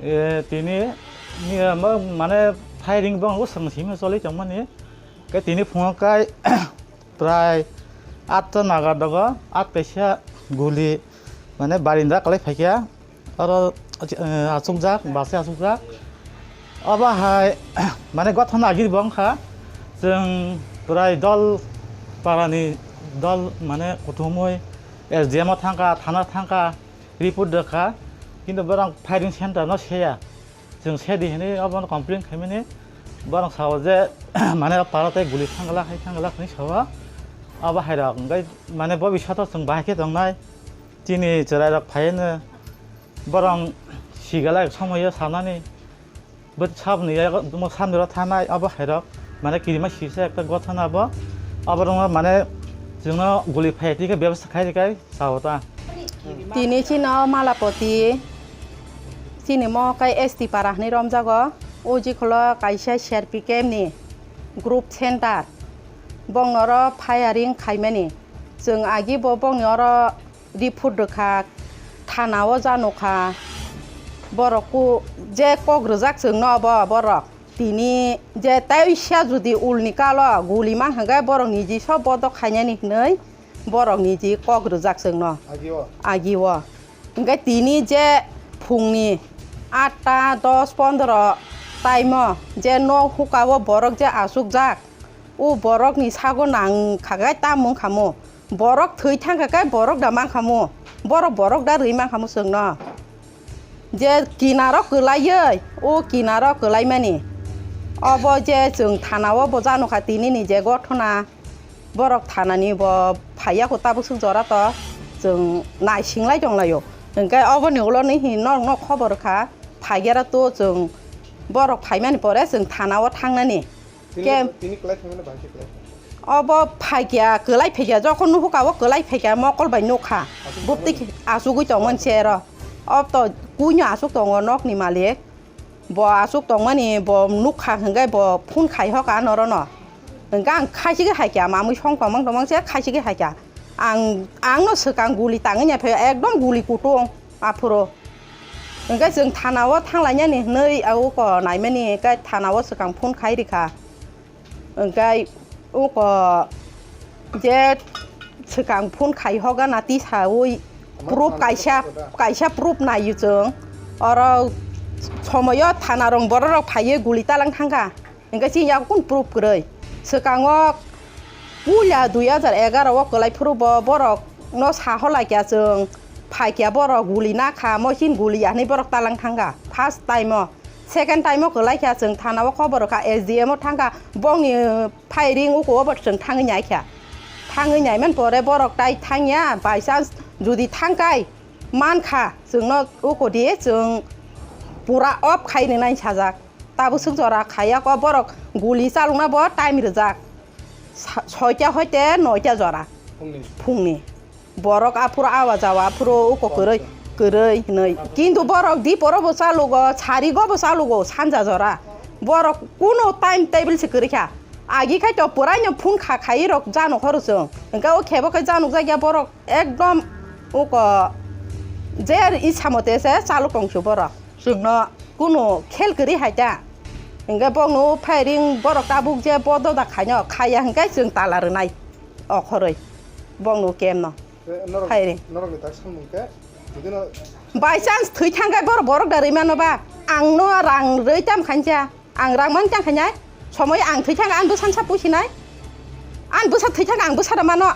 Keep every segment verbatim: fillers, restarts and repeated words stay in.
E, tini, ni, ma-, mane, firing bong bo swng simi choli tongmani. Ke tini phungo kai prai atta nagar dogo, at kaisa guli, mane, barinda kalai phaikya. Oro, eh, achukjak, base achukjak. Obo hai, mane, gothona agir bong kha. Chwng prai dol parani dol, mane, kuthumui S D M o thangkha, thana thangkha. Report rwkha, kintu borok firing center no seya. Chwng sedi hinwi obono complain khaimani, borok sao je, mane, o para tei guli thangla hai thangla hinwi sao. Abo hairok hwnkhe, mane, bobiswato chwng bahai khe tongnai. Chini chwrairok phaiwi no borok sigalai somoyo sanani. Bo sabni yago, mo samni ro thanai, abo hairok, mane, kirima sisa ekta gothona bo. Abo rwngma, mane, chwngno guli phai tike bebostha khai rikai sao ta. Tini chino Malapati, chini mo kai S T para hinwi romjago. O jikholo kaisa C R P K ni group center. Bongno oro firing khaimani. Chwng agi bo bongni oro report rwkha, thana o janokha, borok ku je kok rwjak chwngno obo borok. Tini je taisa jodi ulni kalo guli mankha khe borok niji sob bodok khainani hinwi borok niji kok rwjak chwngno. Agi o? Agi o. Hwnkhe tini je phungni atta, dos, pondro time o je nok huka o borok je achukjak, o borokni sago nang kha khe tamo wngkha mo? Borok thwi thangkha khe borok da mankha mo? Borok, borok da rwi mankha mo chwngno? Je kinaro kwlaiwi, o kinaro kwlaimani. Obo je chwng thana o bo janokha tinini je gothona, borok thanani bo phaiya kho tabuk swk jora to chwng naisinglai tonglaio. Hwnkhe oboni ulo nini norokno khobor kha, phaigera to chwng borok phaimani pore chwng thana o thangnani. Tini, Kem- tini kwlai phaimano bahai khe kwlai phai. Obo phaikya, kwlai phaikya, jokhon nuhukha o kwlai phaikya, mokol bai nukha. Aswk Bupti tongmani? Asugwi tongmani se ro. Ob to kuino aswk tongo nokni malik. Bo aswk tongmani bo nukha hwnkhe bo phone khai hoka norono. Hwnkhe ang khaisigwi haikya, mamwi song tongmang tongmang se khaisigwi haikya. Ang, angno swkang guli tangwi naiphaio, ekdom guli kutung aphuru. Hwnkhe chwng thana o thanglainani hwnwi, a, uko naimani, hwnkhe thana o swkang phone khai rikha. Hwnkhe uko je swkang phone khai hogana tisaui proof kaisa, kaisa proof naio chwng. Oro somoio thana rong borok rok phaiwi guli talang thangkha. Hwnkhe chini yago kunu proof kwrwi. Swkango puila dui hajar egaroh o kwlai phuru bo borokno saho laikya chwng, phaikya borok guli nakha, moisin guli ya hinwi borok talang thangkha first time o. Second time o kwlai kha chwng thana o khobor rwkha, S D M o thangkha, bongni firing uko o bo chwng thangwi nai kha. Thangwi nai man pore borok tai thangya, by chance jodi thangkai mankha chwngno uko di chwng pura off khai rwnai sajak. Tabuk swk jora khaiya kok borok guli chalokna bo time rijak. Sa-, soita hoite noita jora. Phungni. Phungni. Borok aphuru awa jawa aphuru uko kwrwi, kwrwi hinwi. Kintu borok diporo bo chalogo, sarigo bo chalogo, sanja jora. Borok kuno time table se kwrwi kha. Agi khai to puraino phone kha khai rok jano khoro chwng. Hwnkhe o khebo khe janok jakya borok ekdom uko je issa mote se chalok tongsu borok. Chwngno kunu khel kwrwi hai ta. Hwnkhe bokno firing borok tabuk je bodo da khaino, khaiya hwnkhe chwng tala rwnai okhorwi bokno kemno. Norok, firing. Norokni tak samung khe, jodi no by chance thwi thangkhe borok, borok da rwi mano ba? Ang no rang rwi tam khaincha. Ang rang man tang khainai. Somoi ang thwi thangkhe ang bwsan sa pusinai. Ang bwsa thwi thangkhe ang bwsa da mano.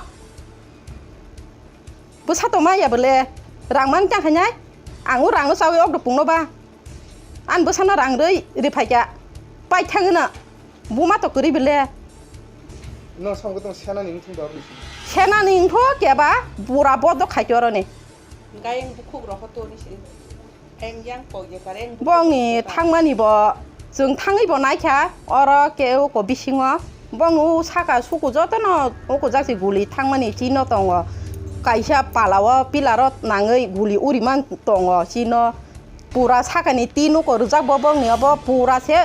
Bwsa tongma ya bole. Rang man tang khainai. Ang o rang no chawi ok do pungno ba. Ang bwsano rang rwi riphaikya, paithak hwno, buma to kwrwi bele. No samgo tong senani wngthung da oro nisi. Senani wngtho keba bura bodo khaito oroni. Gayeng bukhuk rokho to nisi. Eng yang pok ya kar eng bukhuk. Bongni thangmani bo, chwng thangwi bo naikha, oro ke uko bisingo. Bongni o saka suku jotono uko jaksi guli thangmani chino tongo. Kaisa palao pillar o nangwi guli uriman tongo chino. Pura sakani tin nuko rwjak bo bongni obo pura se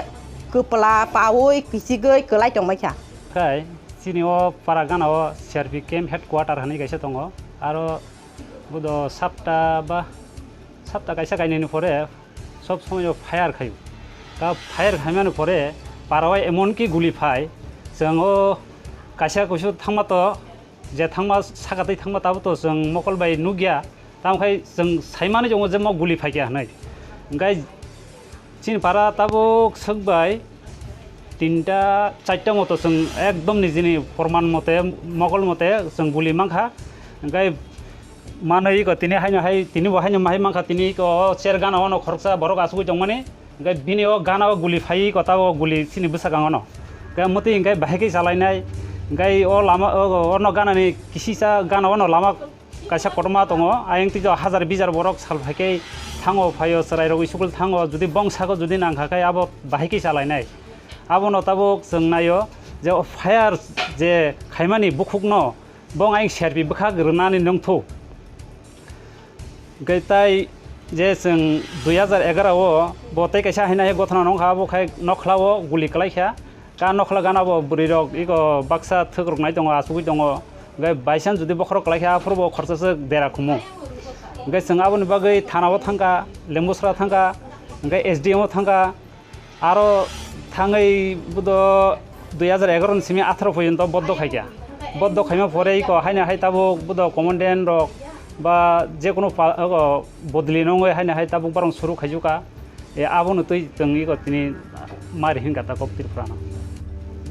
kwpla paui kichigwi kwlai tongmai kha. Khai chini o para gana o C R P camp headquarter hinwi kaisa tongo. Aro bodo sapta ba sapta kaisa kainwi ni pore Sob somoi o fire khaio. Ta fire khaimani pore para o emon ki guli phai, chwng o kaisa kuisu thangma to, je thangma saka twi thangma tabo to chwng mokol bai nukya, tamo khai chwng saimani tongo je mo guli phaikya hwnwi. Hwnkhe chini para tabuk swk bai tinta charta moto chwng ekdom nijini porman mote, mokol mote chwng guli mankha. Hwnkhe manwi ko tini haino hai, tini bo haino hai mankha, tini ko cher gana ono khoroksa borok asugwi tongmani. Hwnkhe bini o gana o guli phai ko tabo guli chini bwsakang ono. Hwnkhe mwtwi hwnkhe bahai khe chalainai. Hwnkhe o lama o, o, ono ganani kisisa gana ono lama kaisa kotorma tongo. Ayang twi hajar bijar borok sal phai khe thango phaio chwrairok school thango. Jodi bongsago jodi nangkha khe abo bahai khe chalainai. Abono tabuk chwng naio je o fire je khaimani bukhukno bong ayang serpi bwkhak rwnani nongthu. Hwnkhe tai je chwng dui hajar egaroh o bo tei kaisa haino hai gothona nongkha, abo khai nokhla o guli kwlaikha. Ka nokhla gana bo bwrwirok iko baksa thwk rwknai tongo, achugwi tongo. Hwnkhe by chance jodi bokhorok kwlaikha, aphuru bo khorsa swk dera khumu. Hwnkhe chwng aboni bagwi thana o thangkha, Lembusra thangkha, hwnkhe S D M o thangkha. Aro thangwi bodo dui hajar egaroh ni simi atharo porjonto boddo khaikha. Boddo khaima pore iko haino hai tabuk bodo commandant rok ba je kunu pa-, ogo bodoli nongwi haino hai tabuk borok suru khaijuka. E, abono twi chwng iko tini mari hinkha ta kok Tripura no.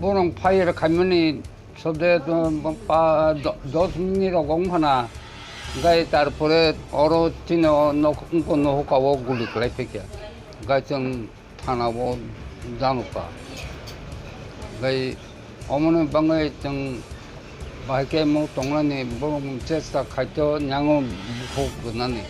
Borok fire khaimani sode, uh, pa-, do-, dos minute rok wng phana, gai tarpore oro chini o nok, wngkha nohokao guli kwlai phaikha. Gai chwng thana o janokha. Gai omoni bagwi chwng bahai khe mo tongnani borok chesta khaito nyango bukhuk rwnani.